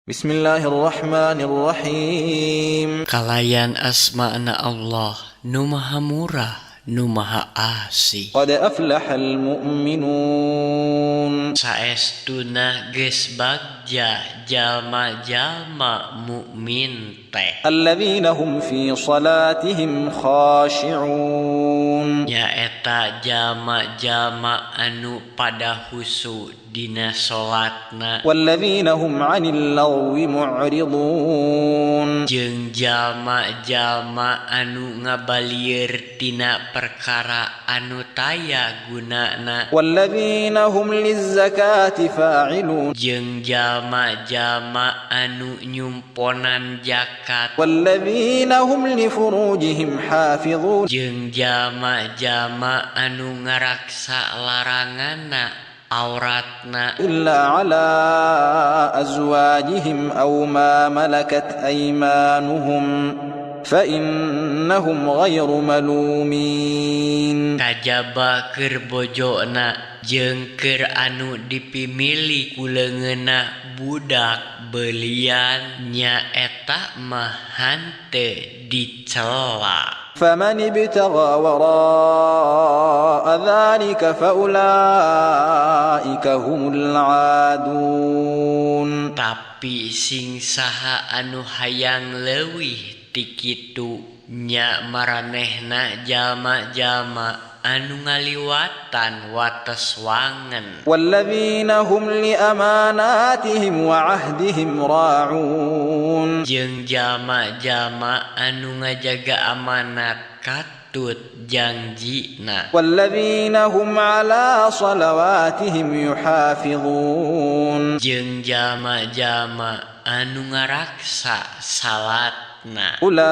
Bismillahirrahmanirrahim. Kalayan asma'na Allah nu maha murah nu maha asih. Qad aflahal mu'minun. Saestuna geus bagja jalma-jalma mukmin teh. Alladzina hum fi salatihim khashi'un. Nyaeta jalma-jalma anu pada husu dina salatna. Walladzina hum 'anil lagwi mu'ridun. Jeung jalma-jalma anu ngabalieur tina perkara anu taya gunana. Walladzina hum lizzakati fa'ilun. Jeung jalma-jalma anu nyumponan zakat. Walladzina hum li furujihim hafizun. Jeung jalma-jalma anu ngaraksa laranganna auratna. Illa ala azwajihim aw ma malakat aymanuhum fa innahum ghairu malumin. Kajaba keur bojona jeung keur anu dipimili ku leungeunna budak belian nyaeta mah henteu dicela. Faman ibtagha wara'a dzalika faulaika humul 'adun. Tapi sing saha anu hayang leuwih ti kitu nya maranehna jalma-jalma anu ngaliwatan wates wangen. Walladzina hum li amanatihim wa ahdihim ra'un. Jeung jalma-jalma anu ngajaga amanat katut jangjina. Walladzina hum ala salawatihim yuhafizun. Jeung jalma-jalma anu ngaraksa salat. Ulaika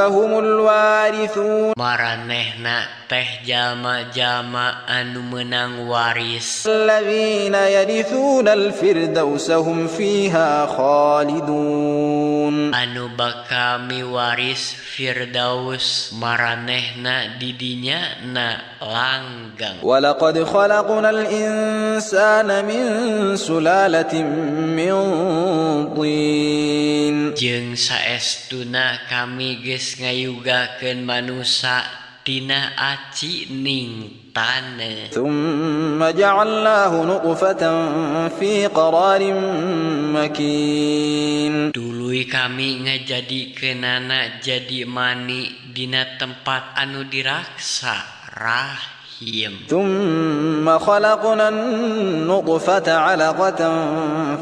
humul warithun. Maranehna teh jalma-jalma anu meunang waris. Alladzina yarithuna al-firdausa hum fiha khalidun. Anu bakal miwaris firdaus maranehna di dinya na langgeng. Walaqad khalaqnal insana min sulalatin min tin. Jeung saestuna kami geus ngayugakeun manusa tina aci ning taneuh. Tsumma ja'alnahu nutfatan fi qararin makin. Tuluy kami ngajadikeunana jadi mani dina tempat anu diraksa rahim. Tsumma khalaqna an-nutfata 'alaqatan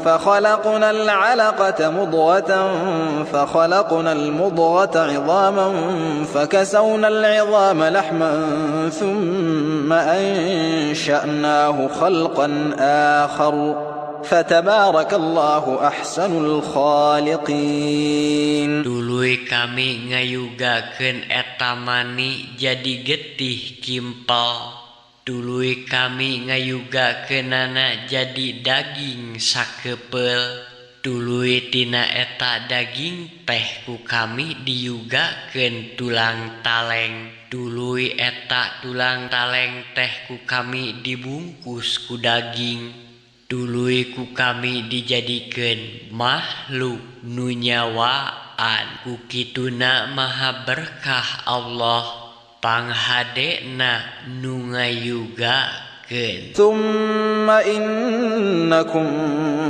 fa khalaqna al-'alaqata mudghatan fa khalaqna al-mudghata 'idhaman fa kasawna al- 'idhama lahman thumma ansha'nahu khalqan akhar fatabarakallahu ahsanul khaliqin. Tuluy kami ngayugakeun eta mani jadi getih kimpel. Tuluy kami ngayugakeunana jadi daging sakepeul. Tuluy tina eta daging teh ku kami diyugakeun tulang taleng. Tuluy eta tulang taleng teh ku kami dibungkus ku daging. Tuluy ku kami dijadikeun makhluk nu nyawaan. Ku kituna maha berkah Allah panghadena nu ngayugakeun. Tsumma innakum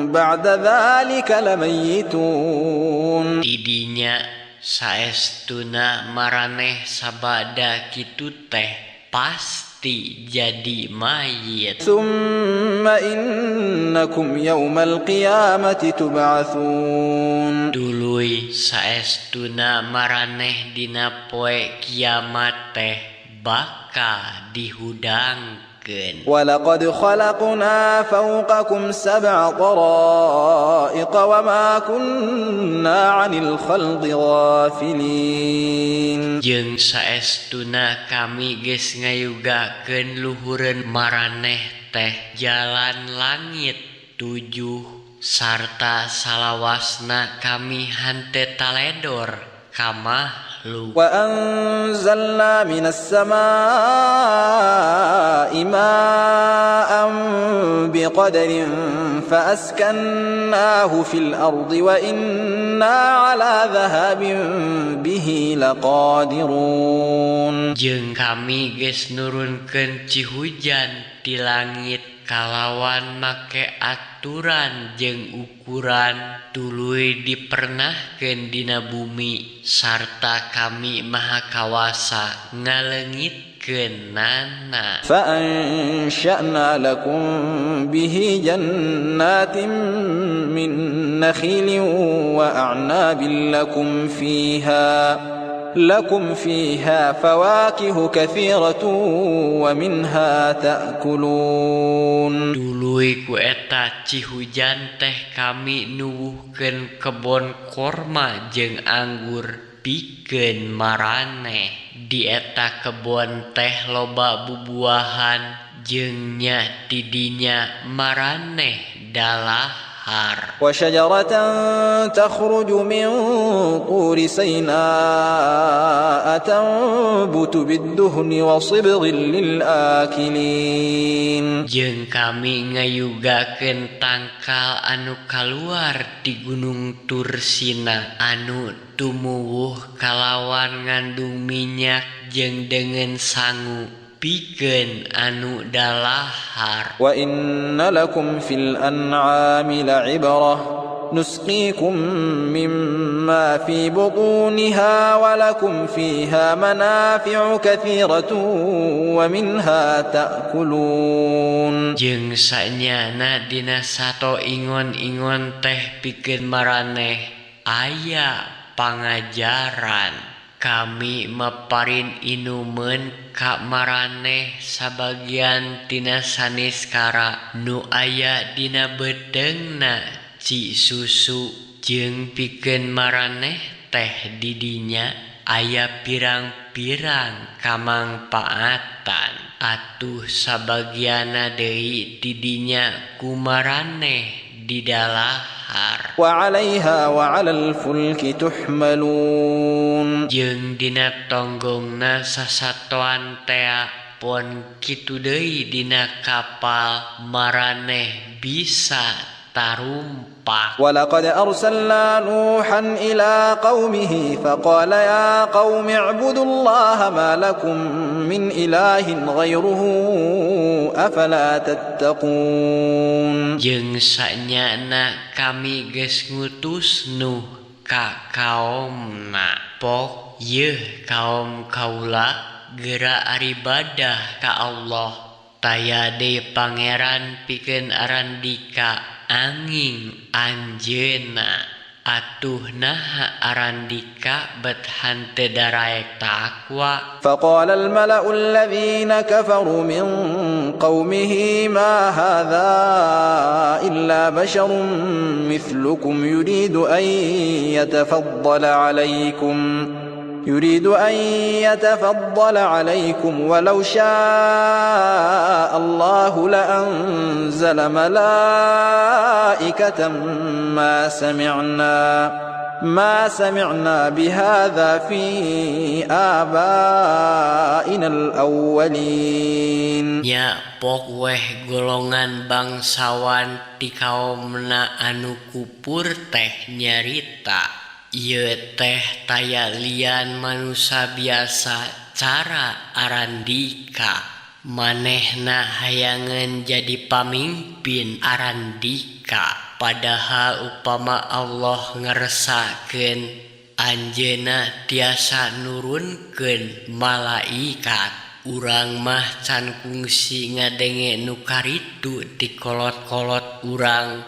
ba'da dzalika lamayyitun. Tidinya saestuna maraneh sabada kitu teh pasti jadi mayit. Tsumma innakum yaumal qiyamati tub'atsun. Tuluy saestuna maraneh dina poe kiamat teh bakal dihudangkeun. Walaqad khalaqna fawqakum sab'a tara'iqa wa ma kunna 'anil khalqi ghafilin. Jeung saestuna kami geus ngayugakeun luhureun maraneh teh jalan langit 7 sarta salawasna kami henteu taledor ka makhluk. makhluk. وأنزلنا من السماء ماء بقدر فأسكناه في الأرض وإنا على ذهاب به لقادرون. Jeung kami geus nurunkeun cihujan ti langit kalawan make aturan jeung ukuran tuluy dipernahkeun dina bumi sarta kami maha kawasa ngaleungitkeunana. فأنشأنا لكم به جنات من نخيل وأعناب لكم فيها فواكه كثيرة ومنها تأكلون. Tuluy ku eta cihujan teh kami nuwuhkeun kebon korma jeung anggur pikeun maraneh. Di eta kebon teh loba bubuahan jeung nya tidinya maraneh dalahar. وشجرة تخرج من طور سيناء تنبت بالدهن وصبغ للآكلين. Jeung kami ngayugakeun tangkal anu kaluar di Gunung Tursina anu tumuwuh kalawan ngandung minyak jeung deungeun sangu pikeun anu dalahar. Wa inna lakum fil an'ami la'ibrah nusqikum mimma fi butuniha wa lakum fiha manafi'u katsiratun wa minha ta'kulun. Jeung sanyana dina sato ingon-ingon teh pikeun maraneh aya pangajaran. Kami maparin inumeun ka maraneh sabagian tina saniskara nu aya dina beuteungna ci susu jeung pikeun maraneh teh didinya aya pirang-pirang kamangpaatan. Atuh sabagianna deui didinya ku maraneh didalahar. Wa 'alaiha wa 'alal fulki tuhmalun. Jeung dina tonggongna sasatoan tea pon kitu deui dina kapal maraneh bisa tarumpak. Wa laqad arsalna Nuhan ila qaumihi faqala ya qaumi i'budullaha ma lakum min ilahin ghairuhu afala tattaqun. Jeung sanyana kami geus ngutus Nuh ka kaomna, pok yeuh kaom kaula geura aribadah ka Allah taya deui pangeran pikeun arandika angin anjeuna. Atuh naha arandika bet hanteu daraek takwa. Faqala al-mala'u alladhina kafaru min qaumihi ma hadha illa basharun mithlukum yuridu an yatafaddala 'alaykum walau syaa Allahu la'anzala malaikatan ma sami'na bihadza fi abainal awwalin. Nya pok weh golongan bangsawan ti kaomna anu kupur teh nyarita ieu teh taya lian manusa biasa cara arandika. Manehna hayangeun jadi pamimpin arandika. Padahal upama Allah ngeresakeun anjeunna tiasa nurunkeun malaikat. Urang mah can kungsi ngadenge nu karitu ti kolot-kolot urang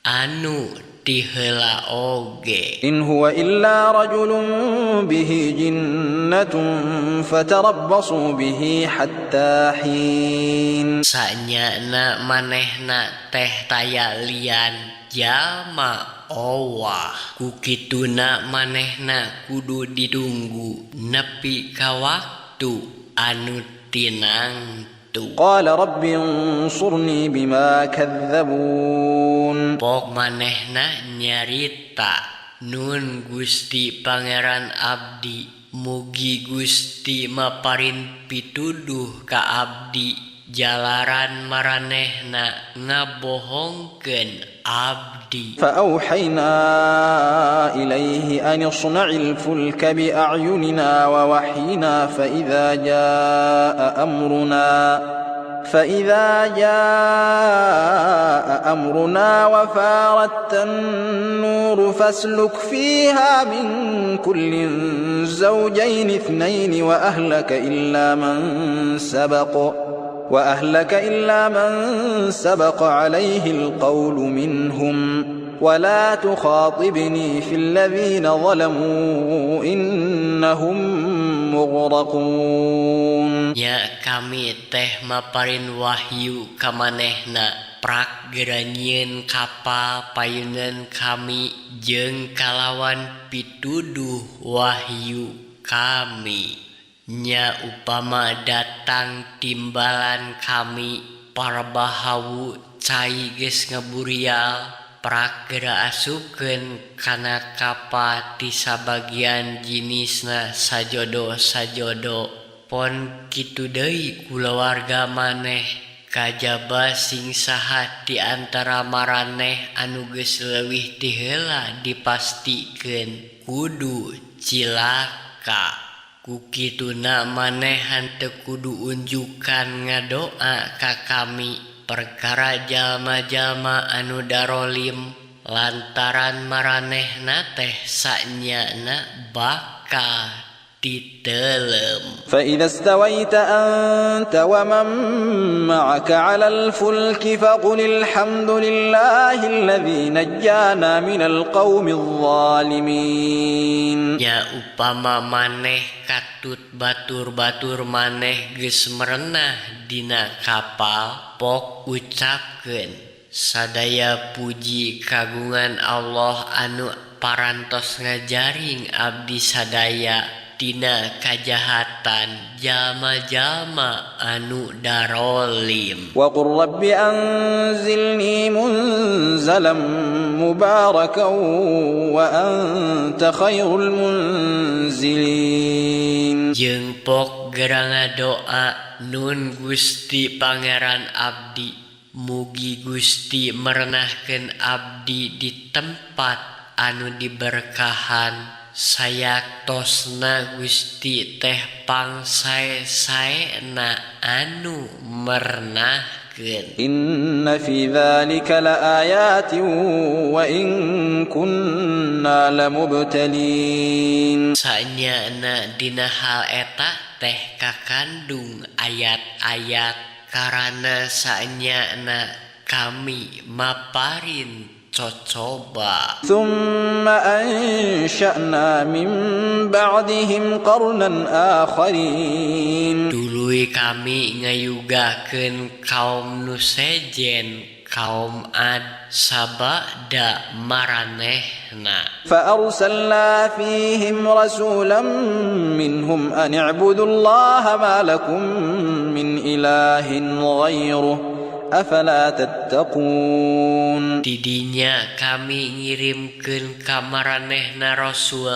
anu tiheula oge. In huwa illa rajulun bihi jinnatun fatarabbasu bihi hatta hin. Sanyana manehna teh taya lian jalma owah. Ku kituna manehna kudu ditunggu nepi ka waktu anu tinangtu. Qala rabbi ansurni bima kadzdzabun. Pok manehna nyarita, nun Gusti Pangeran abdi Mugi Gusti maparin pituduh ka abdi jalaran maranehna ngabohongkeun abdi. فأوحينا إليه أن اصنع الفلك بأعيننا ووحينا فإذا جاء أمرنا وفارت النور فاسلك فيها من كل زوجين اثنين وأهلك إلا من سبق عليه القول منهم ولا تخاطبني في الذين ظلموا إنهم مغرقون. Ya kami teh maparin wahyu ka manehna prak geura nyieun kapal payunan kami jeung kalawan pituduh wahyu kami. Nya upama datang timbalan kami parbahawu cai geus ngaburial prak geura asupkeun kana kapal ti sabagian jinisna sajodo-sajodo. Pon kitu deui kulawarga maneh kajaba sing saha di antara maraneh anu geus leuwih ti heula dipastikeun kudu cilaka. Ku kituna maneh henteu kudu unjukan ngadoa ka kami perkara jalma-jalma anu darolim lantaran maranehna teh sanyana bakal ditelem. فإذا استويت أنت ومن معك على الفلك فقل الحمد لله الذي نجانا من القوم الظالمين. Nya upama maneh katut batur-batur maneh geus merenah dina kapal pok ucapkeun sadaya puji kagungan Allah anu parantos ngajaring abdi sadaya tina kajahatan jalma-jalma anu darolim. Wa qur rabbi anzilni munzalan mubarakan wa anta khairul munzilin. Jeung pok geura ngadoa nun Gusti Pangeran abdi, mugi Gusti merenahkeun abdi di tempat anu diberkahan. Sayaktosna Gusti teh pangsae-saena anu merenahkeun. Inna fi dzalika laayatin wa in kunna lamubtalin. Sanyana dina hal eta teh kakandung ayat-ayat karana sanyana kami maparin cocoba. Thumma ansha'na min ba'dihim qarnan akharin. Tuluy kami ngayugakeun kaum nu sejen kaum Ad sabada maranehna. Fa arsalna fihim rasulan minhum an i'budullaha ma lakum min ilahin ghairuh afala tattaqun. Tidinya kami ngirimkeun ka maranehna rasul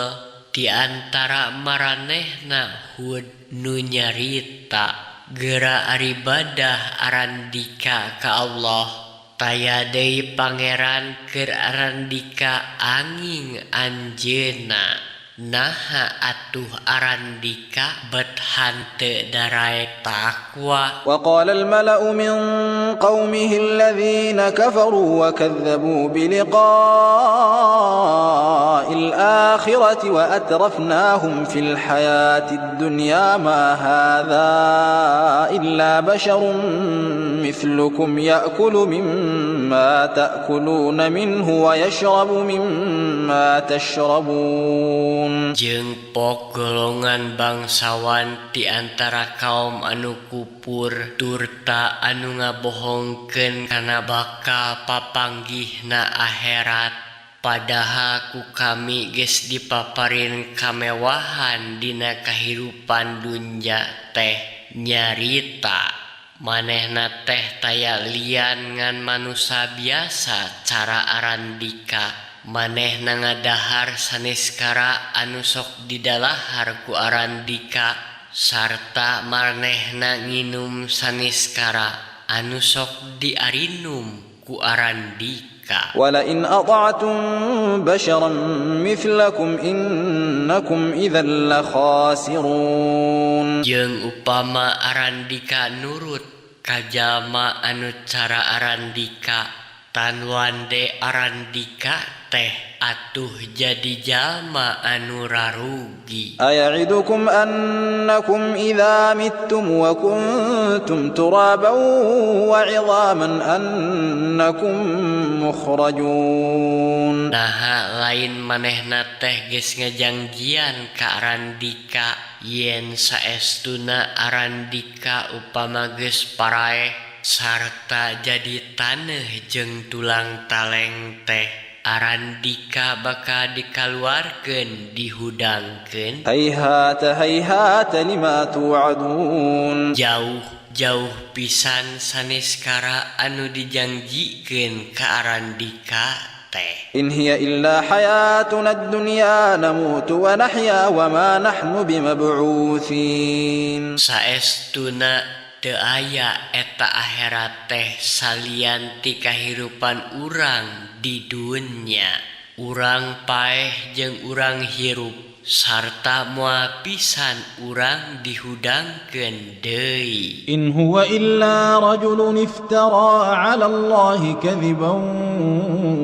di antara maranehna Hud nu nyarita geura aribadah arandika ka Allah taya deui pangeran keur arandika anging anjeunna. Naha atuh arandika bet hanteu daraek takwa. Wa qala al mala'u min qaumihi alladhina kafaru wa kadzdzabu bi liqa'il akhirati wa atrafnahum fil hayatid dunya ma hadza illa basharun mithlukum ya'kulu mimma ta'kuluna minhu wa yashrabu mimma tashrabun. Jeung pok golongan bangsawan di antara kaum anu kupur turta anu ngabohongkeun kana bakal papanggihna akhirat, padahal ku kami geus dipaparin kamewahan dina kahirupan dunya teh nyarita manehna teh taya lian ngan manusa biasa cara arandika. Manehna ngadahar saneskara anu sok didalahar ku arandika sarta manehna nginum saneskara anu sok diarinum ku arandika. ولئن أطعتم بشرا مثلكم إنكم إذا لخاسرون. Jeung upama arandika nurut ka jalma anu cara arandika, tanwande arandika teh atuh jadi jalma anu rarugi. أيعدكم أنكم إذا متم وكنتم ترابا وعظاما أنكم مخرجون. Naha lain manehna teh geus ngajangjian ka arandika yen saestuna arandika upama geus paraeh sarta jadi taneuh jeung tulang taleng teh, arandika bakal dikaluarkeun, dihudangkeun? هيهات هيهات لما توعدون. Jauh jauh pisan saneskara anu dijangjikeun ka arandika teh. إن هي إلا حياتنا الدنيا نموت ونحيا وما نحن بمبعوثين. Saestuna teu aya eta akhirat teh salian ti kahirupan urang di dunya, urang paeh jeung urang hirup sarta moal pisan urang dihudangkeun deui. إن هو إلا رجل افترى على الله كذبا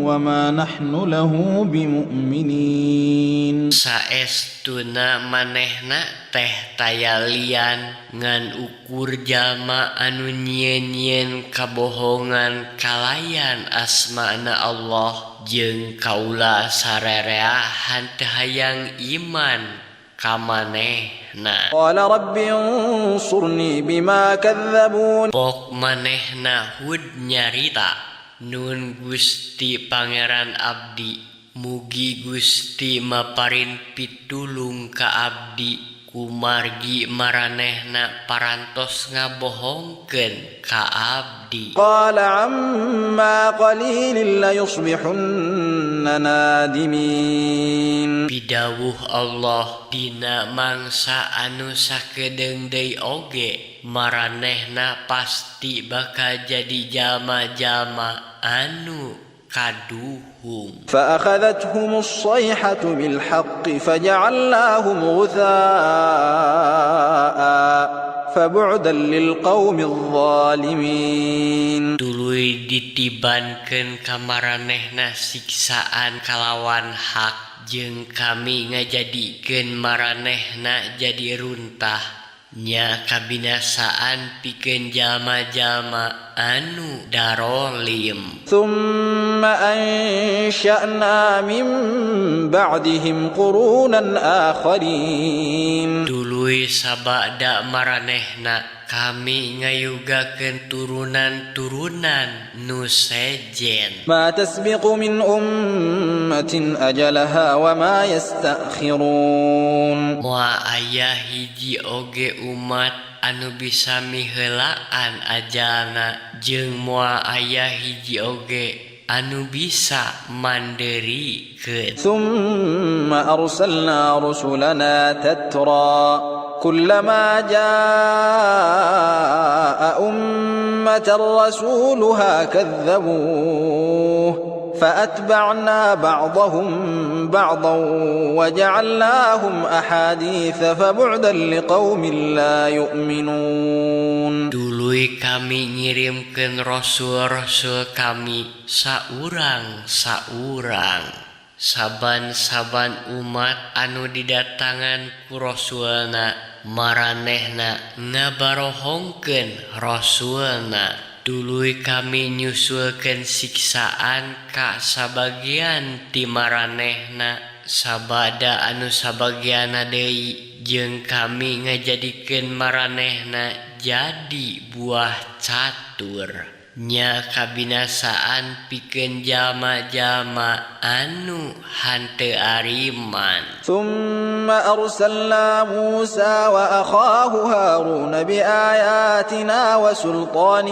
وما نحن له بمؤمنين. Saestuna manehna teh taya lian ngan ukur jalma anu nyieun-nyieun kabohongan kalayan asmana Allah, jeung kaula sarerea henteu hayang iman ka manehna. قال رب انصرني بما كذبون. Pok manehna Hud nyarita, "Nun Gusti Pangeran abdi, mugi Gusti maparin pitulung ka abdi kumargi maranehna parantos ngabohongkeun ka abdi." قال عما قليل ليصبحن نادمين. Pidawuh Allah, "Dina mangsa anu sakedeung deui oge maranehna pasti bakal jadi jalma-jalma anu kaduhung." فأخذتهم الصيحة بالحق فجعلناهم غثاء فبعدا للقوم الظالمين. Tuluy ditibankeun ka maranehna siksaan kalawan hak, jeung kami ngajadikeun maranehna jadi runtah, nya kabinasaan pikeun jalma-jalma anu darolim. ثم أنشأنا من بعدهم قرونا آخرين. Tuluy sabada maranehna kami ngayugakeun turunan-turunan nu sejen. ما تسبق من أمة أجلها وما يستأخرون. Moal aya hiji oge umat anu bisa miheulaan ajalna, jeung moal aya hiji oge anu bisa manderikeun. ثم أرسلنا رسلنا تترى كلما جاء أمة رسولها كذبوه فأتبعنا بعضهم بعضا وجعلناهم أحاديث فبعدا لقوم لا يؤمنون. Tuluy kami ngirimkeun rasul-rasul kami saurang saurang. Saban-saban umat anu didatangan ku rasulna, maranehna ngabarohongkeun rasulna. Tuluy kami nyusulkeun siksaan ka sabagian ti maranehna sabada anu sabagianna deui, jeung kami ngajadikeun maranehna jadi buah catur. Nya kabinasaan pikeun jalma-jalma anu hanteu ariman. ثم أرسلنا موسى وأخاه هارون بآياتنا وسلطان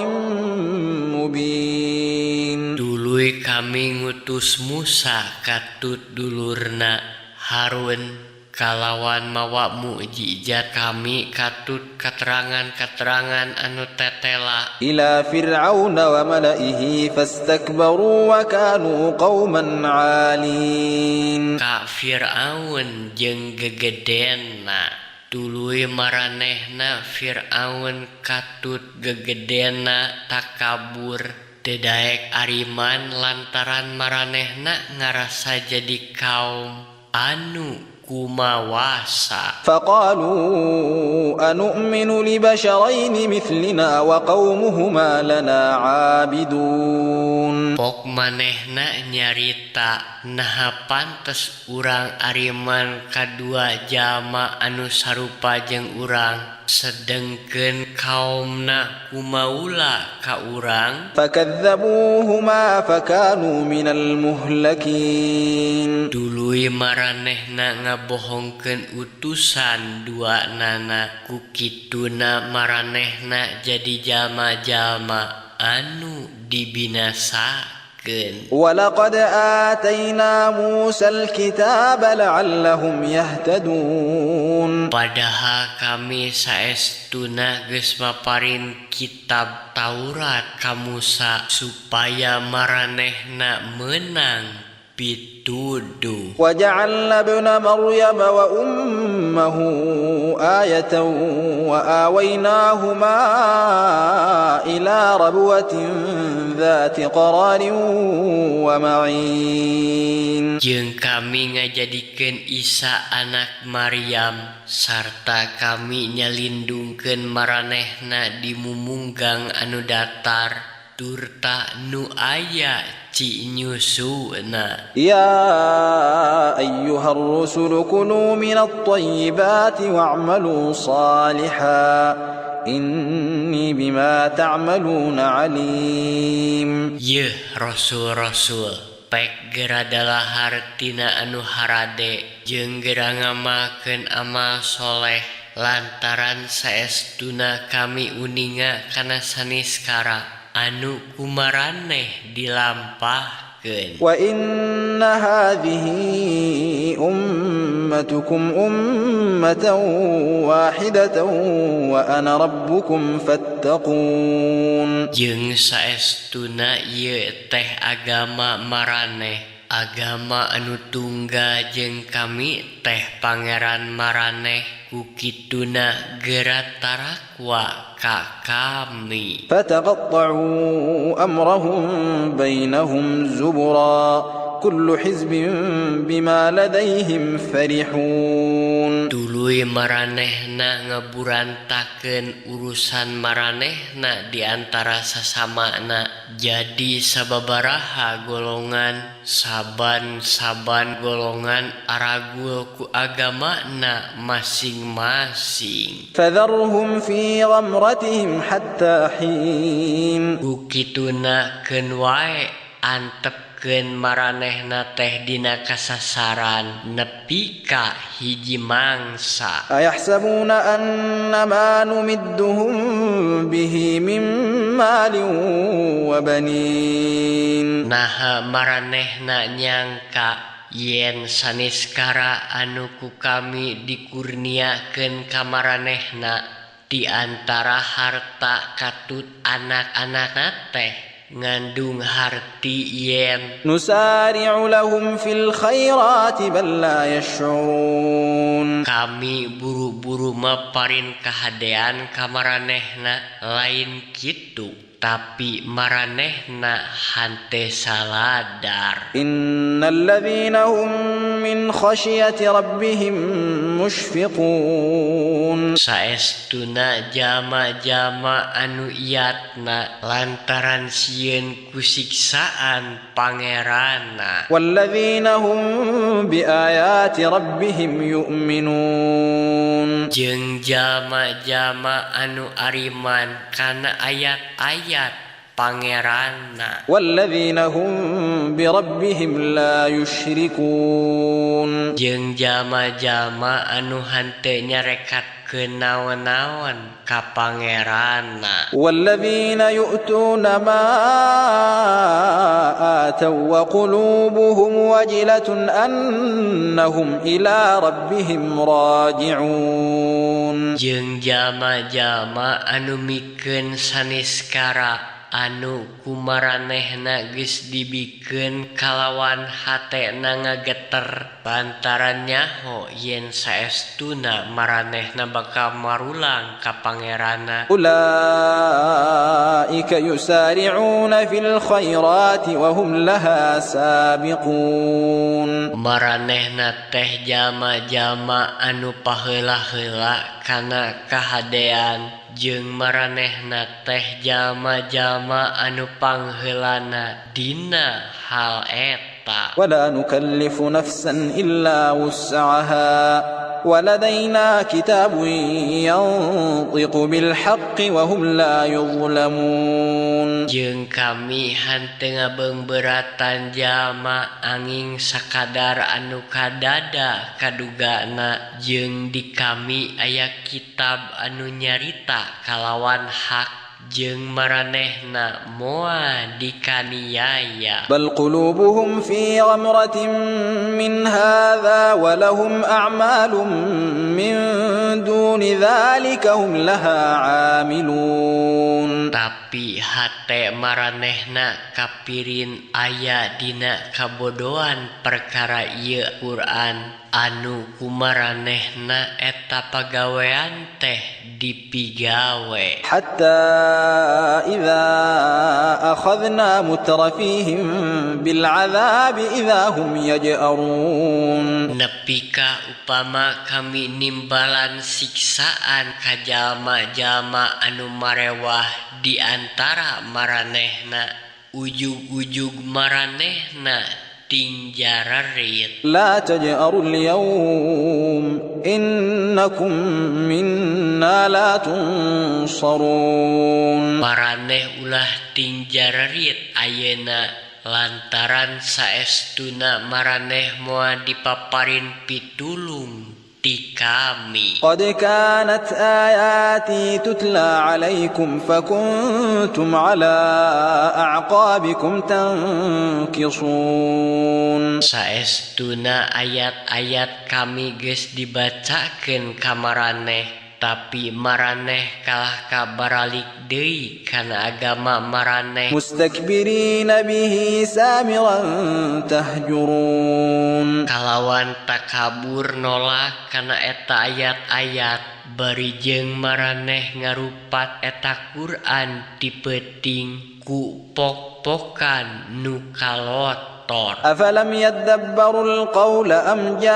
مبين. Tuluy kami ngutus Musa katut dulurna Harun kalawan mawa mukjizat kami katut katerangan-katerangan anu tetela. إلى فرعون وملئه فاستكبروا وكانوا قوما عالين. Ka Fir'aun jeung gegedena, tuluy maranehna Fir'aun katut gegedena takabur, teu daek ariman lantaran maranehna ngarasa jadi kaum anu kumawasa. فقالوا أنؤمن لبشرين مثلنا وقومهما لنا عابدون. Pok manehna nyarita, "Naha pantes urang ariman ka dua jalma anu sarupa jeung urang, sedengkeun kaumna kumaula ka urang?" فكذبوهما فكانوا من المهلكين. Tuluy maranehna ngabohongkeun utusan dua nana, ku kituna maranehna jadi jalma-jalma anu dibinasakeun. ولقد آتينا موسى الكتاب لعلهم يهتدون. Padahal kami saestuna geus maparin kitab Taurat ka Musa supaya maranehna meunang pituduh. وجعلنا ابن مريم وأمه آية وآويناهما إلى ربوة ذات قرار ومعين. Jeung kami ngajadikeun Isa anak Maryam sarta kami nyalindungkeun maranehna di mumunggang anu datar turta nu aya ci nyusuna. يا أيها الرسل كلوا من الطيبات واعملوا صالحا إني بما تعملون عليم. Yeuh rasul-rasul, pek gera dalahar tina anu harade jeung gera ngamalkeun amal soleh, lantaran saestuna kami uninga kana saniskara anu ku maraneh dilampahkeun. وإن هذه أمتكم أمة واحدة وأنا ربكم فاتقون. Jeung saestuna ieu teh agama maraneh, agama anu tunggal, jeung kami teh Pangeran maraneh, ku kituna gera tarakwa ka kami. فتقطعوا أمرهم بينهم زبرا كل حزب بما لديهم فرحون. Tuluy maranehna ngaburantakeun urusan maranehna di antara sasamana, jadi sababaraha golongan, saban-saban golongan aragul ku agamana masing-masing. فذرهم في غمرتهم حتى حين. Ku kituna keun wae antepkeun maranehna teh dina kasasaran nepi ka hiji mangsa. أيحسبون أن ما نمدهم به من مال وبنين. Naha maranehna nyangka yen saniskara anu ku kami dikurniakeun ka maranehna di antara harta katut anak-anak teh ngandung harti yen نسارع لهم في الخيرات بل لا يشعرون. Kami buru-buru maparin kahadean ka maranehna? Lain kitu, tapi maranehna hante saladar. إن الذين هم من خشية ربهم مشفقون. Saestuna jalma-jalma anu iatna lantaran sieun ku siksaan Pangeranna. والذين هم بآيات ربهم يؤمنون. Jeung jalma-jalma anu ariman kana ayat-ayat Pangeranna. والذين هم بربهم لا يشركون. Jeung jalma-jalma anu henteu nyarekatkeun naon-naon ka Pangeranna. والذين يؤتون ما آتوا وقلوبهم وجلة أنهم إلى ربهم راجعون. Jeung jalma-jalma anu mikeun saniskara anu kumaranehna geus dibikeun kalawan hatena ngageter lantaran nyaho yen saestuna maranehna bakal marulang ka Pangeranna. أولئك يسارعون في الخيرات وهم لها سابقون. Maranehna teh jalma-jalma anu paheula-heula kana kahadean jeung maranehna teh jalma-jalma anu pangheulana dina hal eta. ولا نكلف نفسا إلا وسعها ولدينا كتاب ينطق بالحق وهم لا يظلمون. Jeung kami henteu ngabeungbeuratan jalma angin sakadar anu kadada kadugana, jeung di kami aya kitab anu nyarita kalawan hak jeung maranehna moal dikaniaya. بل قلوبهم في غمرة من هذا ولهم أعمال من دون ذلك هم لها عاملون. Tapi hate maranehna kapirin aya dina kabodohan perkara ieu Quran anu kumaranehna eta pagawean teh dipigawe. حتى إذا أخذنا مترفيهم بالعذاب إذا هم يجأرون. Nepika upama kami nimbalan siksaan ka jalma-jalma anu marewah di antara maranehna, ujug-ujug maranehna tingjararit. لا تجأروا اليوم إنكم منا لا تنصرون. Maraneh ulah tingjararit ayeuna lantaran saestuna maraneh moal dipaparin pitulung ti kami. قد كانت آياتي تتلى عليكم فكنتم على أعقابكم تنكصون. Saestuna ayat-ayat kami geus dibacakeun ka maraneh, tapi maraneh kalah ka baralik deui kana agama maraneh. مستكبرين به سامرا تهجرون. Kalawan takabur nolak kana eta ayat-ayat, bari jeung maraneh ngarupat eta Quran ti peuting ku pok-pokan nu kalotor. أفلم يدبروا القول أم جاءهم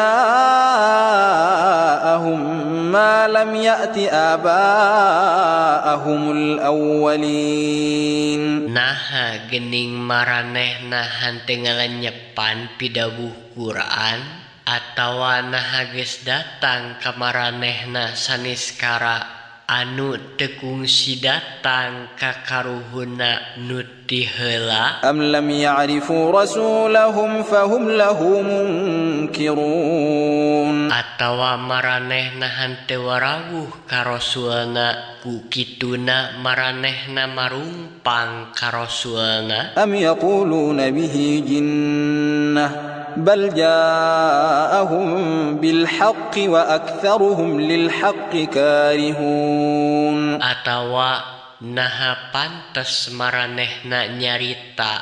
ما لم يأت آباءهم الأولين. Naha gening maranehna henteu ngalenyepan pidawuh Quran, atawa naha geus datang ka maranehna saniskara anu teu kungsi datang ka karuhunna nu ti heula. أم لم يعرفوا رسولهم فهم له منكرون. Atawa maranehna henteu warawuh ka rasulna, ku kituna maranehna marungpang ka rasulna. أم يقولون به جنة بل جاءهم بالحق وأكثرهم للحق كارهون. Atawa naha pantes maranehna nyarita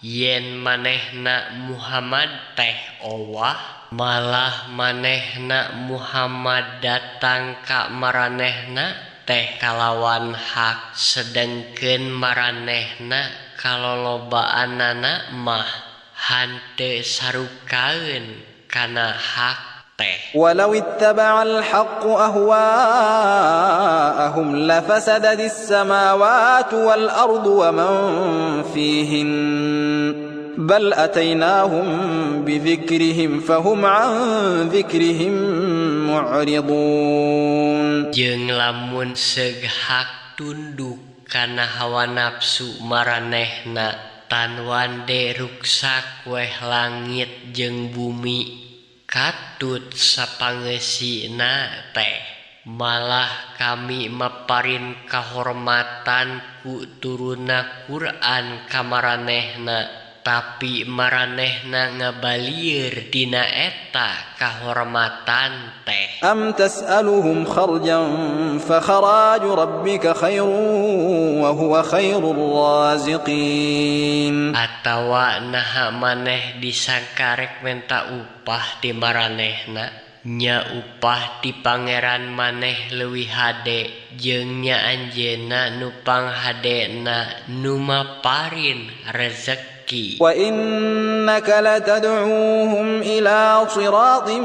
yen manehna Muhammad teh owah, malah manehna Muhammad datang ka maranehna teh kalawan hak, sedengkeun maranehna kalolobaanana mah hanteu sarukaeun kana hak teh. ولو اتبع الحق أهواءهم لفسدت السماوات والأرض ومن فيهن بل أتيناهم بذكرهم فهم عن ذكرهم معرضون. Jeung lamun seug hak tunduk kana hawa nafsu maranehna tanwande ruksak weh langit jeung bumi katut sapangeusina teh malah kami maparin kahormatan ku turunna Quran ka maranehna tapi maranehna ngabalieur dina eta kahormatan teh. Am tas'aluhum kharjan fa kharaju rabbika khairun wa huwa khairur raziqin. Atawa naha maneh disangka rek menta upah ti maranehna, nya upah ti pangeran maneh leuwih hade jeung nya anjeunna nu panghadena nu maparin rezeki. Wa innaka latad'uuhum ila siratin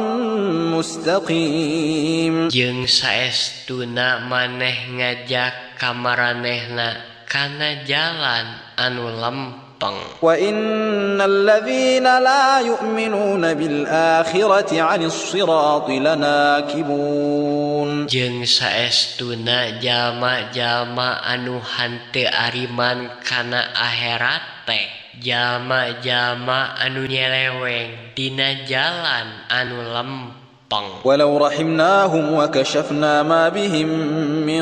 mustaqim. Jeung saestuna maneh ngajak ka maranehna kana jalan anu lempeng. Wa innal ladzina la yu'minuna bil akhirati 'anis sirati lanakibun. Jeung saestuna jalma-jalma anu henteu ariman kana akhirat teh jalma-jalma anu nyeleweng dina jalan anu lempeng. Walau rahimnahum wa kashafna ma bihim min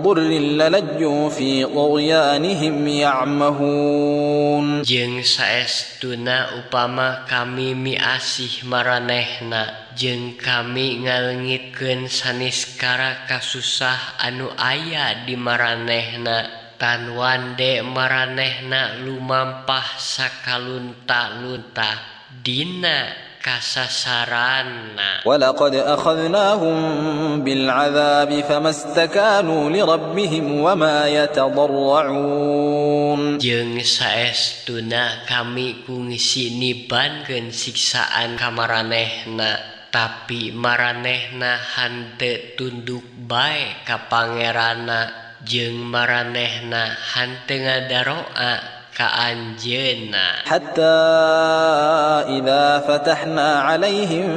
dhurrin lalajju fi tughyanihim ya'mahun. Jeung saestuna upama kami miasih maranehna jeung kami ngalengitkeun saniskara kasusah anu aya di maranehna tanwande maranehna lumampah sakalunta-lunta dina kasasarana. Walaqad akhadnahum bil 'adzabi famastakanu li rabbihim wama yatadarra'un. Jeung saestuna kami kungsi nibankeun siksaan ka maranehna tapi maranehna henteu tunduk bae ka pangeranna jeung maranehna henteu ngadaroa ka anjeunna. Hatta idza fatahna 'alaihim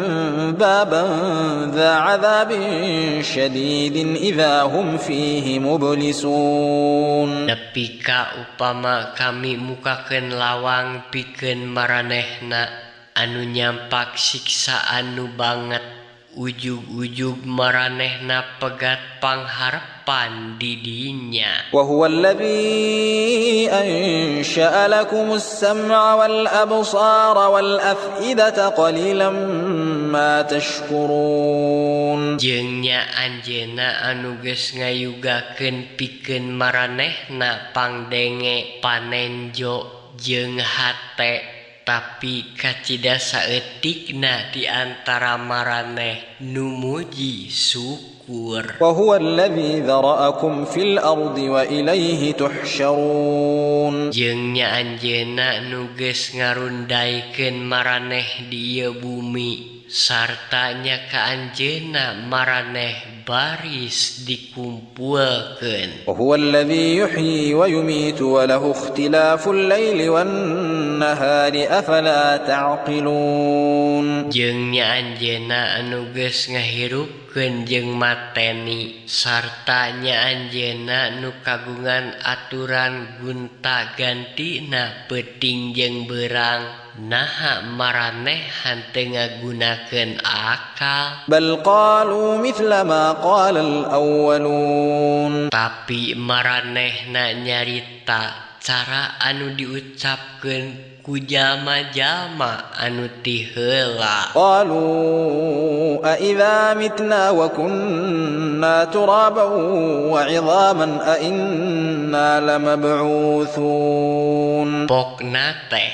baban dza 'adzabin syadidin idza hum fihi mublisun. Nepi ka upama kami mukakeun lawang pikeun maranehna anu nyampak siksaan nu banget ujug-ujug maranehna pegat pangharepan di dinya. Wa huwa alladzi ansha'a lakumus sam'a wal absara wal af'idata qalilan ma tashkurun. Jeung nya anjeunna anu geus ngayugakeun pikeun maranehna pangdenge, panenjo jeung hate tapi kacida saeutikna di antara maraneh nu muji syukur. Wa huwa alladzi dzara'akum fil ardi wa ilaihi tuhsyarun. Jeung nya anjeunna nu geus ngarundaikeun maraneh di ieu bumi sarta nya ka anjeunna maraneh baris dikumpulkeun. Wa huwa alladzi yuhyi wa yumitu wa lahu ikhtilaful laili wan nahari afala ta'qilun. Jeung nya anjeunna anu geus ngahirupkeun jeung mateni sarta nya anjeunna nu kagungan aturan gonta-gantina peuting jeung beurang naha maraneh henteu ngagunakeun akal. Bal qalu mithla ma qala al-awwalun. Tapi maranehna nyarita cara anu diucapkeun ku jalma-jalma anu ti heula. Qalu a idza mitna wa kunna turaban wa 'idhaman a inna lamab'utsun. Pokna teh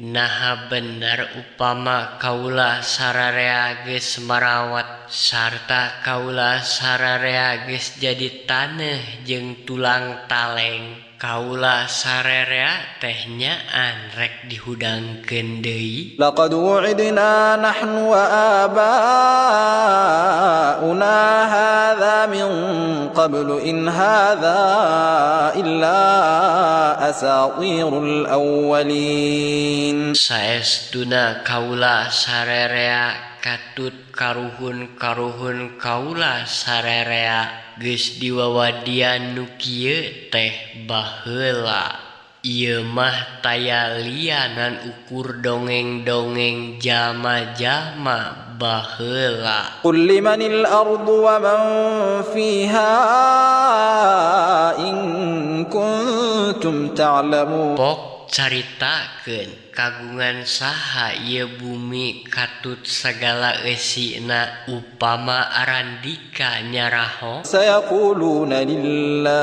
naha bener upama kaula sararea geus marawat sarta kaula sararea geus jadi taneuh jeung tulang taleng kaula sararea teh nyaan rek dihudangkeun deui. Laqad wu'idna nahnu wa aba'una hadza min qablu in hadza illa asatirul awwalin. Saestuna kaula sararea Katut karuhun-karuhun kaula sarerea geus diwawadian nu kieu teh baheula. Ieu mah taya lianan ukur dongeng-dongeng jalma-jalma baheula. Qul limanil ardu wa man fiha in kuntum ta'lamun. Pok caritakeun kagungan saha ieu bumi katut sagala eusina upama arandika nyaraho. Sayaquluna lillah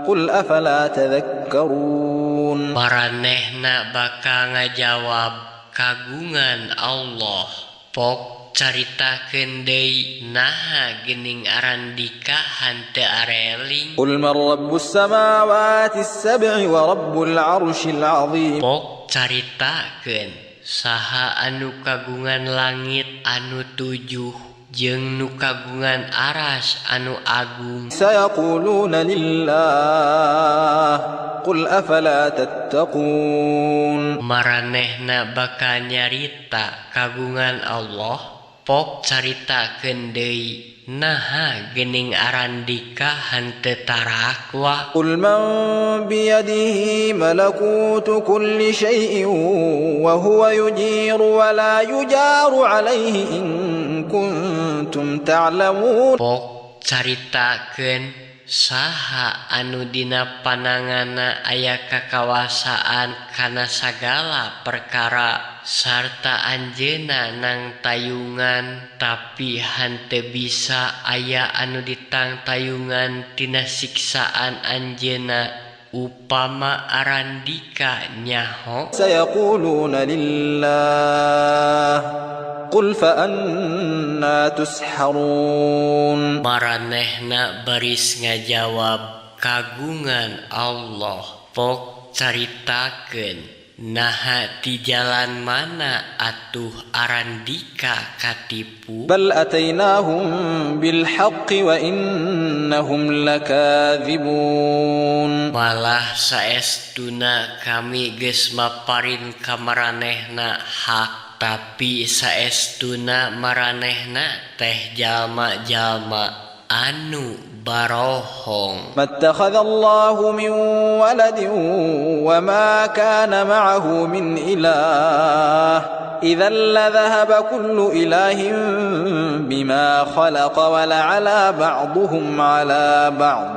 qul afala tadhakkarun. Maranehna bakal ngajawab kagungan Allah. Pok caritakeun deui naha geuning arandika hanteu areling. Qul man rabbus samawati as-sab'i wa rabbul arsyil azim. Pok caritakeun saha anu kagungan langit anu tujuh jeung nu kagungan aras anu agung. Sayaquluna lillah qul afala tattaqun. Maranehna bakal nyarita kagungan Allah. Pok caritakeun deui naha geuning arandika henteu tarakwa. Qul man biyadihi malakutu kulli syai'in wa huwa yujiru wa la yujaru alaihi in kuntum ta'lamun. Pok caritakeun saha anu dina pananganna aya kakawasaan kana sagala perkara sarta anjeunna nang tayungan tapi henteu bisa aya anu ditangtayungan tina siksaan anjeunna upama arandika nyaho. Sayaquluna lillah qul fa anna tusharun. Maranehna baris ngajawab kagungan Allah. Pok caritakeun naha ti jalan mana atuh arandika katipu. Bal atainahum bil haqqi wa innahum lakadzibun. Malah saestuna kami geus maparin ka maranehna hak, tapi saestuna maranehna teh jalma-jalma anu barohong. Mattakhadallahu min waladin wa ma kana ma'ahu min ilah idzan la dhahaba kullu ilahin bima khalaqa wa la'ala ba'dhum 'ala ba'd.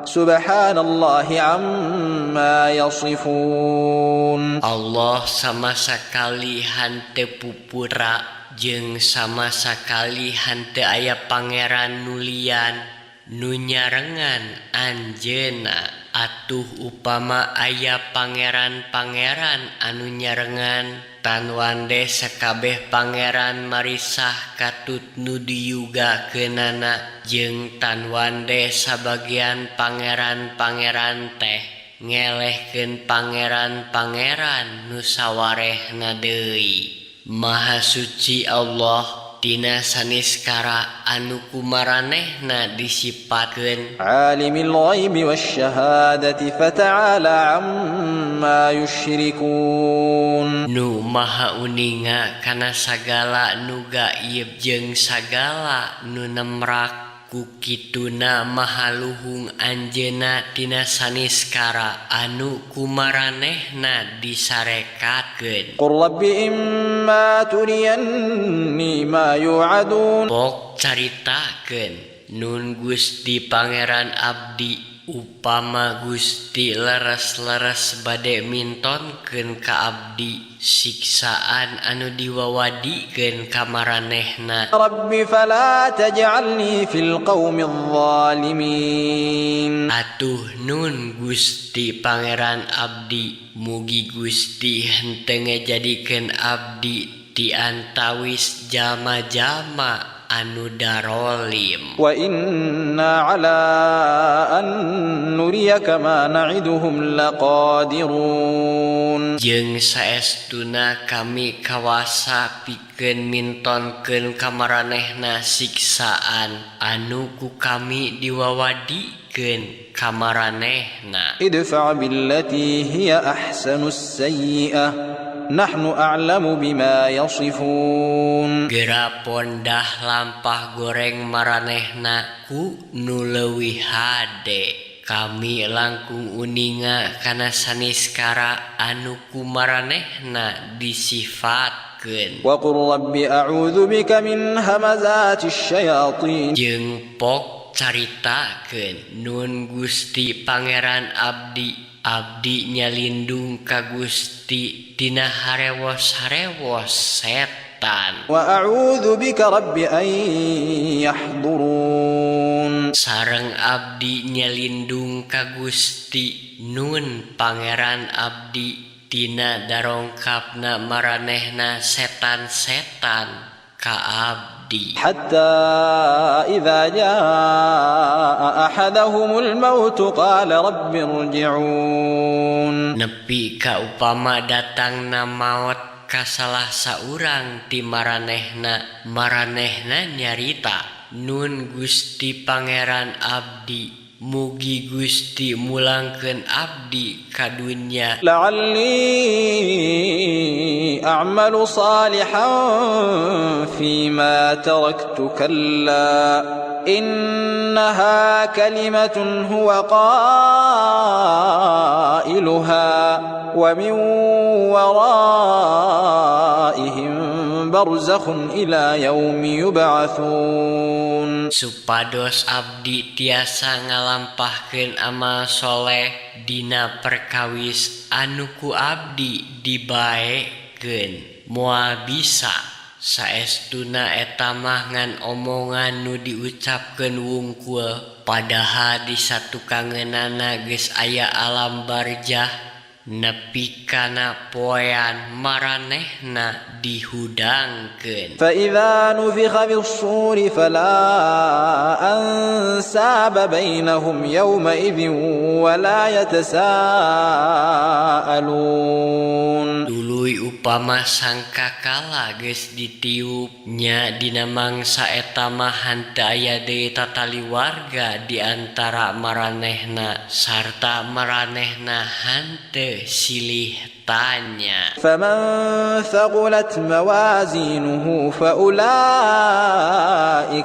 Subhanallahi amma yasifun. Allah sama sakali henteu pupura jeung sama sakali henteu aya pangeran nulian nu nyarengan anjeunna. Atuh upama aya pangeran-pangeran anu nyarengan tanwande sakabeh pangeran marisah katut nu diyugakeunana jeung tanwande sabagian pangeran-pangeran teh ngelehkeun pangeran-pangeran nu sawarehna deui. Maha suci Allah tina saniskara anu kumaranehna disipatkeun. Alimil ghaibi wasyahadati fata'ala amma yusyrikun. Nu maha uninga kana sagala nu gaib jeung sagala nu nemrak. Ku kituna maha luhung anjeunna tina saniskara anu kumaranehna disarekatkeun. Qur rabbi imma turiyanni ma yu'adun. Pok caritakeun nun Gusti Pangeran abdi upama Gusti leres-leres bade mintonkeun ka abdi siksaan anu diwawadikeun ka maranehna. Rabbi fala taj'alni fil qaumil zalimin. Atuh nun Gusti Pangeran abdi, mugi Gusti henteu ngajadikeun abdi ti antawis jalma-jalma anu darolim. Wa inna ala an nuriyaka ma na'iduhum laqadirun. Jeung saestuna kami kawasa pikeun mintonkeun ka maranehna siksaan anu ku kami diwawadikeun ka maranehna. Idfa' billati hiya ahsanus sayyi'ah نحن أعلم بما يصفون. Gera pondah lampah goreng maranehna ku nu leuwih hade. Kami langkung uninga kana saniskara anu ku maranehna disifatkeun. وقل رب أعوذ بك من همزات الشياطين. Jeung pok caritakeun nun Gusti Pangeran abdi, abdi nyalindung ka Gusti tina harewos-harewos setan. وأعوذ بك رب أن يحضرون. Sareng abdi nyalindung ka Gusti nun Pangeran abdi tina darongkapna maranehna setan-setan ka abdi. حتى إذا جاء أحدهم الموت قال رب ارجعون. Nepi ka upama datangna maot ka salah saurang ti maranehna, maranehna nyarita, "Nun Gusti Pangeran abdi, mugi Gusti mulangkeun abdi ka dunya لعلي أعمل صالحا فيما تركت. كلا إنها كلمة هو قائلها ومن ورائهم برزخ إلى يوم يبعثون. Supados abdi tiasa ngalampahkeun amal soleh dina perkawis anu ku abdi dibaekeun. Moal bisa, saestuna eta mah ngan omongan nu diucapkeun wungkul, padahal di satukangeunana geus aya alam barjah nepi kana poean maranehna dihudangkeun. فإذا نفخ في الصور فلا أنساب بينهم يومئذ ولا يتساءلون. Tuluy upama sangkakala geus ditiup nya dina mangsa eta mah henteu aya deui tatali warga di antara maranehna sarta maranehna henteu silih tanya. فمن ثقلت موازينه فأولئك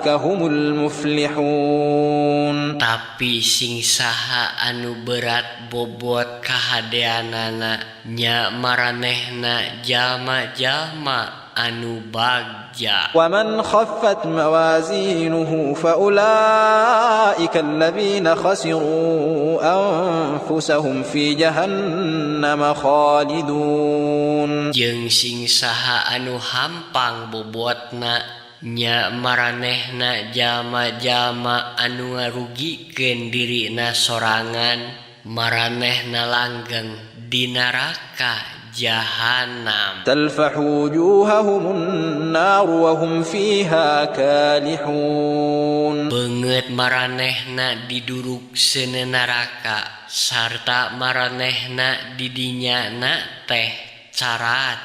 هم المفلحون. Tapi sing saha anu berat bobot kahadeanana, nya maranehna jalma-jalma anu bagja. ومن خفت موازينه فأولئك الذين خسروا أنفسهم في جهنم خالدون. Jeung sing saha anu hampang bobotna, nya maranehna jalma-jalma anu ngarugikeun dirina sorangan, maranehna langgeng di neraka jahanam. تلفح وجوههم النار وهم فيها كالحون. Beungeut maranehna diduruk seuneu neraka sarta maranehna didinya na teh caracad.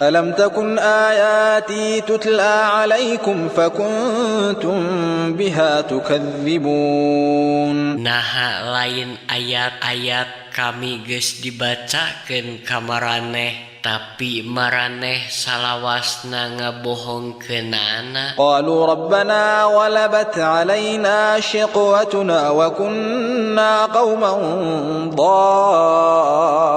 ألم تكن آياتي تتلى عليكم فكنتم بها تكذبون. Naha lain ayat-ayat kami geus dibacakeun ka maraneh, tapi maraneh salawasna ngabohongkeunana? قالوا ربنا غلبت علينا شقوتنا وكنا قوما ضالين.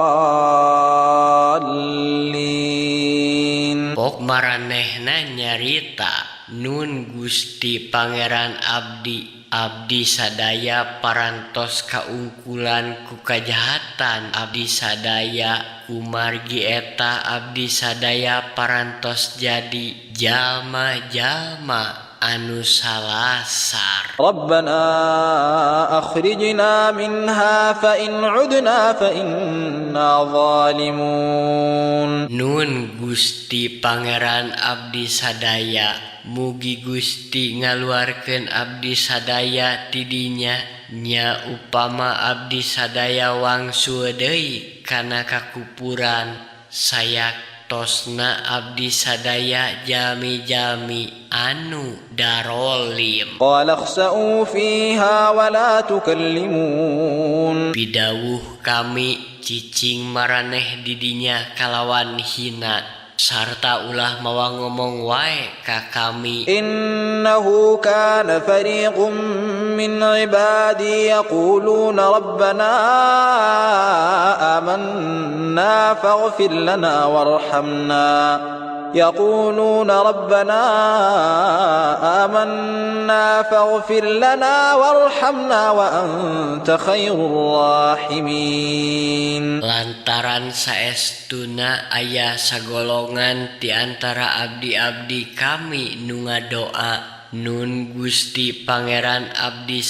Pok maranehna nyarita, "Nun Gusti Pangeran abdi, abdi sadaya parantos kaungkulan ku kajahatan abdi sadaya. Kumargi eta abdi sadaya parantos jadi jalma-jalma anu salasar." ربنا أخرجنا منها فإن عدنا فإنا ظالمون. Nun Gusti Pangeran abdi sadaya, mugi Gusti ngaluarkeun abdi sadaya tidinya. Nya upama abdi sadaya wangsul deui kana kakupuran, sayaktosna abdi sadaya jalmi-jalmi anu darolim. قال اخسأوا فيها ولا تكلمون. Pidawuh kami cicing maraneh didinya kalawan hina sarta ulah mawa ngomong wae ka kami. إنه كان فريق من عبادي يقولون ربنا آمنا فاغفر لنا وارحمنا يقولون ربنا آمنا فاغفر لنا وارحمنا وأنت خير الراحمين. Lantaran saestuna aya sagolongan ti antara abdi-abdi kami nu ngadoa, Nun Gusti Pangeran abdi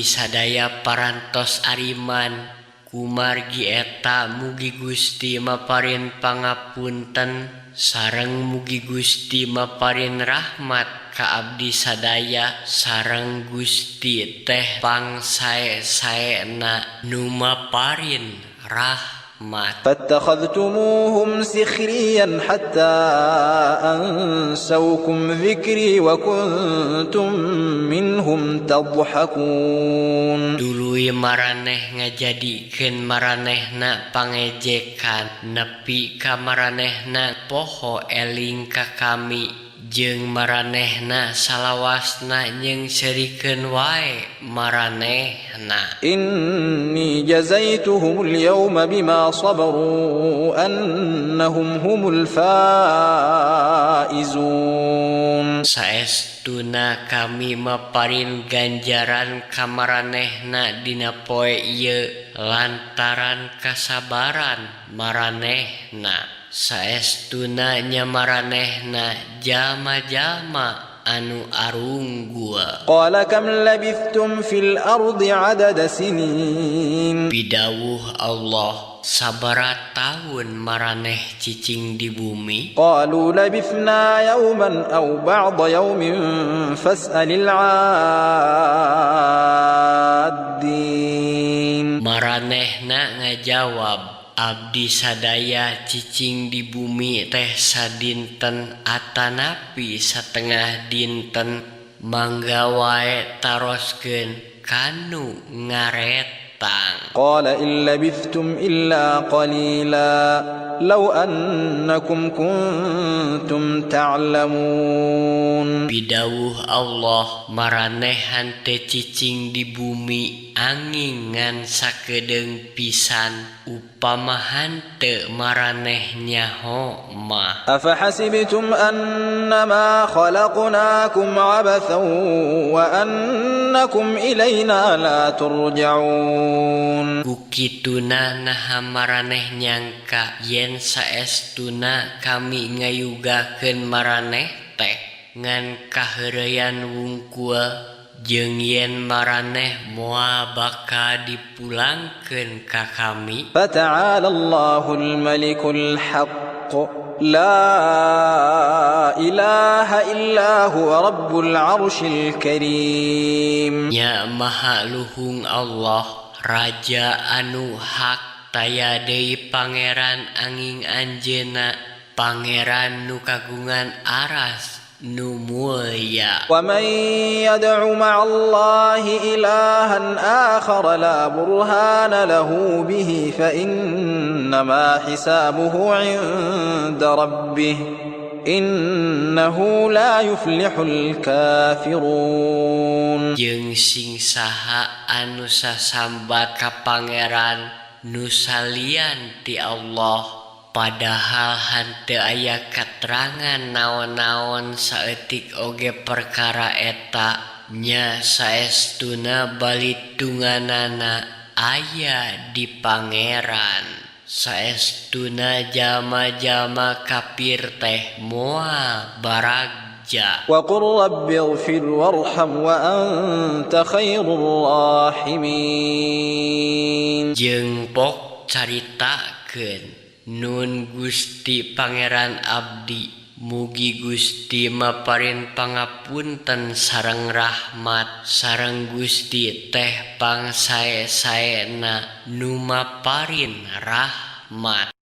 sadaya parantos ariman. Kumargi eta mugi Gusti maparin pangapunten sareng mugi Gusti maparin rahmat ka abdi sadaya sareng Gusti teh pangsae-saena nu maparin rahmat. فاتخذتموهم سخريا حتى أنسوكم ذكري وكنتم منهم تضحكون. Tuluy maraneh ngajadikeun maranehna pangejekan nepi ka maranehna poho eling ka kami jeung maranehna salawasna nyeungseurikeun wae maranehna. إني جزيتهم اليوم بما صبروا أنهم هم الفائزون. Saestuna kami maparin ganjaran ka maranehna dina poe ieu lantaran kasabaran maranehna. Saestuna nya maranehna jalma-jalma anu arunggul. قال كم لبثتم في الأرض عدد سنين. Pidawuh Allah, sabaraha tahun maraneh cicing di bumi? قالوا لبثنا يوما أو بعض يوم فاسأل العادين. Maranehna ngajawab, abdi sadaya cicing di bumi teh sadinten atanapi satengah dinten, mangga wae taroskeun kanu ngaretang. قال إن لبثتم إلا قليلا لو أنكم كنتم تعلمون. Pidawuh Allah, maraneh henteu cicing di bumi anging ngan sakedeung pisan, upama henteu maraneh nyaho mah. أفحسبتم أنما خلقناكم عبثا وأنكم إلينا لا ترجعون. Ku kituna naha maraneh nyangka yen saestuna kami ngayugakeun maraneh teh ngan kaheureuyan wungkul jeung yen maraneh moal bakal dipulangkeun ka kami. فتعالى الله الملك الحق لا إله إلا هو رب العرش الكريم. Nya maha luhung Allah, Raja anu hak, taya deui pangeran anging anjeunna, pangeran nu kagungan aras nu mulya. ومن يدع مع الله إلها آخر لا برهان له به فإنما حسابه عند ربه إنه لا يفلح الكافرون. Jeung sing saha anu sasambat ka pangeran nu salian ti Allah, padahal henteu aya katerangan naon-naon saeutik oge perkara eta, nya saestuna balitunganana aya di pangeran. Saestuna jalma-jalma kafir teh moal baragja. وقل رب اغفر وارحم وأنت خير الراحمين. Jeung pok caritakeun, Nun Gusti Pangeran abdi, mugi Gusti maparin pangapunten sareng rahmat sareng Gusti teh pangsae-saena nu maparin rahmat.